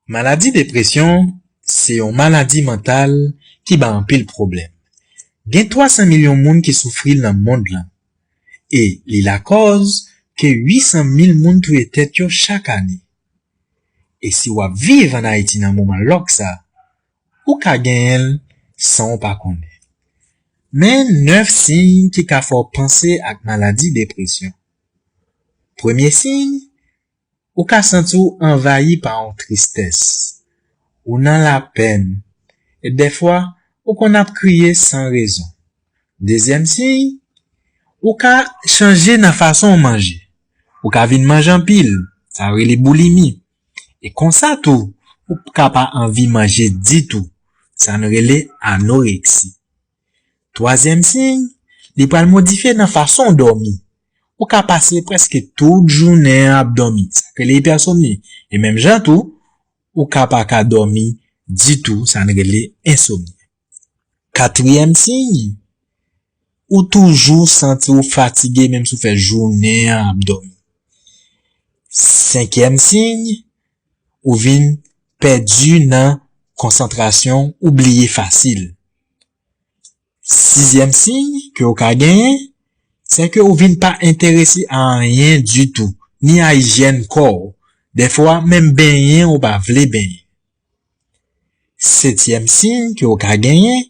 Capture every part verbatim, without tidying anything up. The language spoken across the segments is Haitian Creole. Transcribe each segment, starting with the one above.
Maladi depresyon se yon maladi mantal ki bay anpil pwoblèm. Gen twa san milyon moun ki soufri l nan mond lan, e li lakòz ke uit san mil moun touye tèt yo chak ane. E si w ap viv ann Ayiti nan moman lòk sa, ou ka genyen l san w pa konnen. Men nèf siy ki ka fè w panse ak maladi depresyon. Premye siy, ou ka santi w anvayi pa yon tristès. Ou nan lapèn, e dèfwa, ou konn ap kriye san rezon. Dezyèm siy, ou ka chanje nan fason w manje. Ou ka vin manje anpil, sa yo rele boulimi. E konsa tou, ou ka pa anvi manje ditou, sa nou rele anoreksi. Twazyèm siy, li pral modifye nan fason w dòmi. Ou ka pase prèske tout jounen an ap dòmi, sa k rele ipèsomni. E menm jan tou, ou ka pa ka dòmi ditou, sa n rele ensomni. Katriyèm siy, ou toujou santi w fatige menm si w fè jounen an ap dòmi. Senkyèm siy, ou vin pèdi nan konsantrasyon, ou bliye fasil. Sizyèm siy ke w ka genyen, se ke ou vin pa enterese a anyen ditou, ni a ijyèn kò w. Dèfwa, menm benyen ou pa vle benyen. Setyèm siy ke w ka genyen,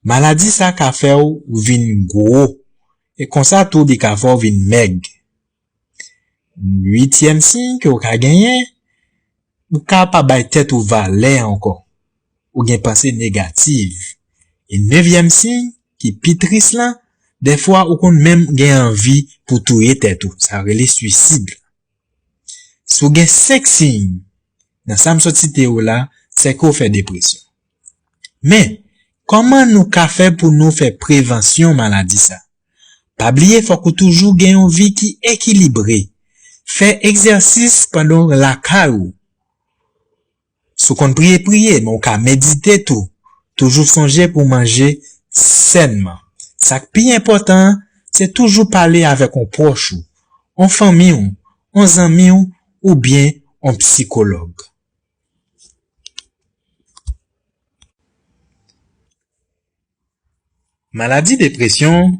maladi sa ka fè w vin gwo, e konsa tou li ka fè w vin mèg. Uityèm siy ke w ka genyen, ou ka pa bay tèt ou valè ankò. Ou gen panse negatif. E nevyèm siy, ki pi tris lan, dèfwa ou konn menm gen anvi pou touye tèt ou. Sa rele swisid. Si w gen senk siy nan sa m sot site yo la, se ke w fè depresyon. Men, kòman nou ka fè pou nou fè prevansyon maladi sa? Pa bliye, fòk ou toujou gen yon vi ki ekilibre. Fè egzèsis pandan w lakay ou. Si w konn priye, priye, men w ka medite tou. Toujou sonje pou w manje sènman. Sa k pi enpòtan an, se toujou pale avèk yon pwòch ou, yon fanmi w, yon zanmi w, oubyen yon psikològ. Maladi depresyon